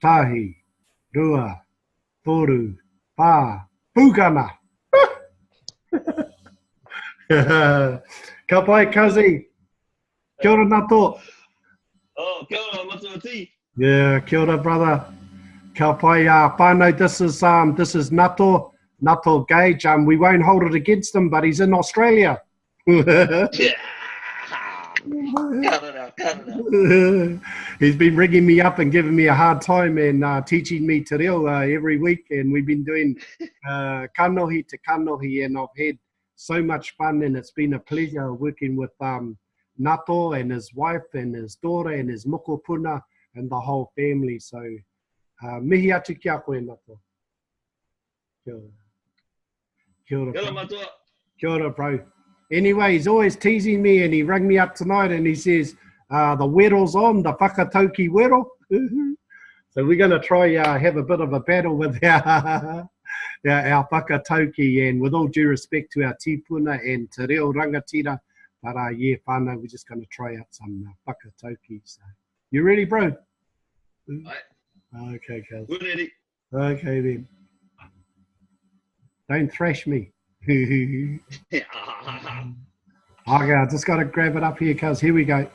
Tahi, rua, toru, whā, pūkana! Ka pai, Kazi. Kia ora, Nato. Oh, kia ora, Matua T. Yeah, kia ora, brother. Ka pai, uh, whānau, this is, um, this is Nato, Nato Gage. Um, we won't hold it against him, but he's in Australia. Yeah. Cut it out, cut it out. He's been ringing me up and giving me a hard time and uh, teaching me te reo uh, every week. And we've been doing uh, kanohi to kanohi, and I've had so much fun and it's been a pleasure working with um, Nato and his wife and his daughter and his mokopuna and the whole family. So, uh, mihi atu ki a koe, Nato. Kia ora. Kia ora. Kia ora, matua. Kia ora, bro. Anyway, he's always teasing me and he rang me up tonight and he says, uh, the wero's on, the whakatauki wero. so we're going to try uh, have a bit of a battle with our, our, our whakatauki and with all due respect to our tipuna and te reo rangatira, but uh, yeah, whānau, we're just going to try out some uh, whakatauki. So, you ready, bro? Right. Okay, cuz. We're ready. Okay then. Don't thrash me. okay, I just got to grab it up here, cuz here we go.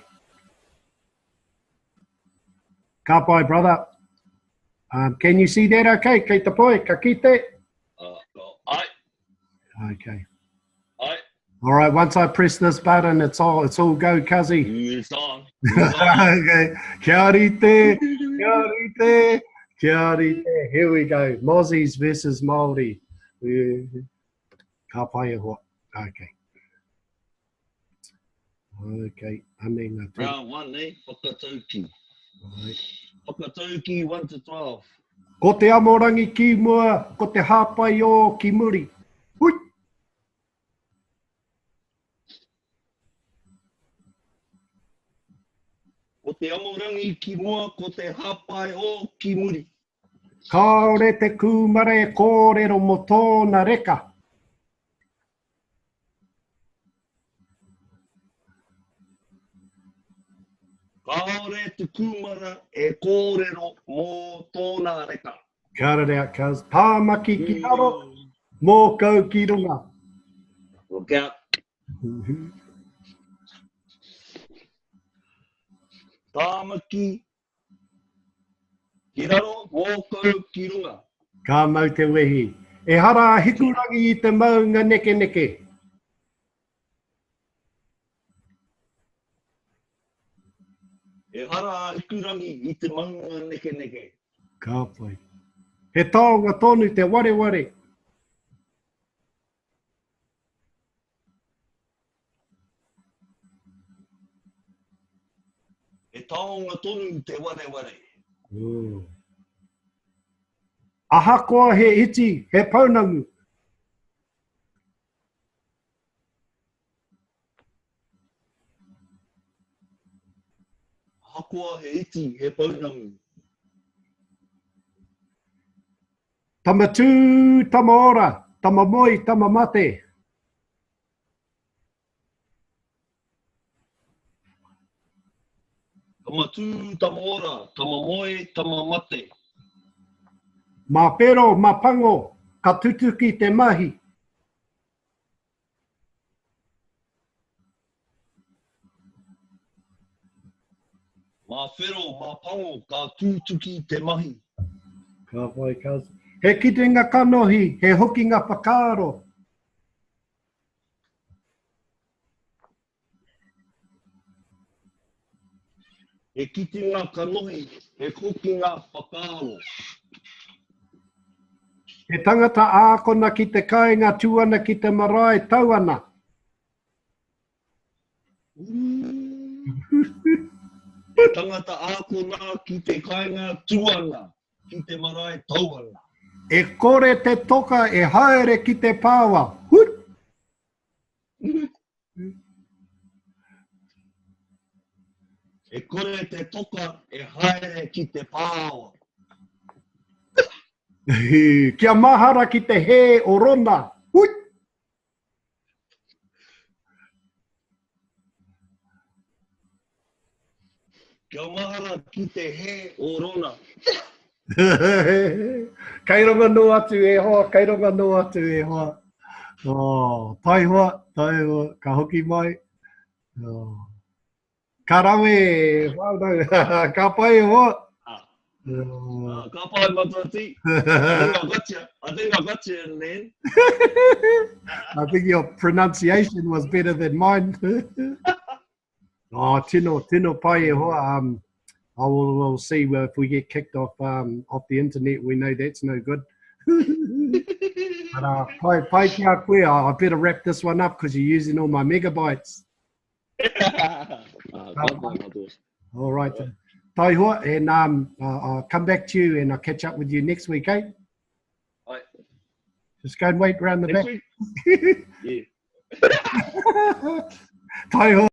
Ka pai, brother. Um, can you see that okay? Kei te poi, ka kite? Uh, ai. Okay. Ai. All right, once I press this button, it's all it's all go, cuzzy. It's on. It's on. okay. Kia rite, kia rite, kia rite. Here we go. Mozzies versus Māori. Yeah. Ka pai e hoa. Okay. Okay, anei ngā tū. Round one, eh? Whakatauki. Right. Whakatauki 1 to 12. Ko te amorangi ki mua, ko te hāpai ō ki muri. Hui! Ko te amorangi ki mua, ko te hāpai ō ki muri. Kāore te kūmara e kōrero mō tōna reka. Kāore te kūmara e kōrero mō tōna reka. Cut it out, cuz. Tāmaki ki raro, mōkau ki runga. Look out. Tāmaki ki raro, mōkau ki runga. Ka mau te wehi. Ehara a Hikurangi i te maunga nekeneke. Ehara a Hikurangi i te maunga nekeneke. Ka pai. He taonga tonu te wareware. He taonga tonu te wareware. Mm. Ahakoa he iti, he pounamu. Ahakoa he iti, he pounamu. Tama tū, tama ora, tama moe, tama mate. Tama tū, tama ora, tama moe, tama mate. Mā whero, mā pango, ka tutuki te mahi. Mā whero, mā pango, ka tūtuki te mahi. Ka whai cuz. He kitenga kanohi, he hokinga whakaaro. He kitenga kanohi, he hokinga whakaaro. He tangata ākona ki te kāinga, tū ana ki te marae, tau ana. He tangata ākona ki te kāinga, tū ana ki te marae, tau ana. E kore te toka e haere ki te pāua. Hut! E kore te toka e haere ki te pāoa. Kia mahara ki te hē o Rona. Hui! Kia mahara ki te hē o Rona. Kei runga noa atu e hoa, kei runga noa atu e hoa. Oh, taihoa, taihoa, ka hoki mai. Oh. Ka rawe, whānau, ka pai e hoa. Ah. Oh. Ka pai, Matua T. I think I got you. I think I got you in the end. I think your pronunciation was better than mine. oh, tino, tino pai e hoa. Um, I will, we'll see if we get kicked off um, off the internet. We know that's no good. but uh, pai, pai ki a koe. I better wrap this one up because you're using all my megabytes. All right. Then. Taihoa, and um, I'll come back to you and I'll catch up with you next week, eh? All right. Just go and wait round the next back. Week? yeah. Taihoa.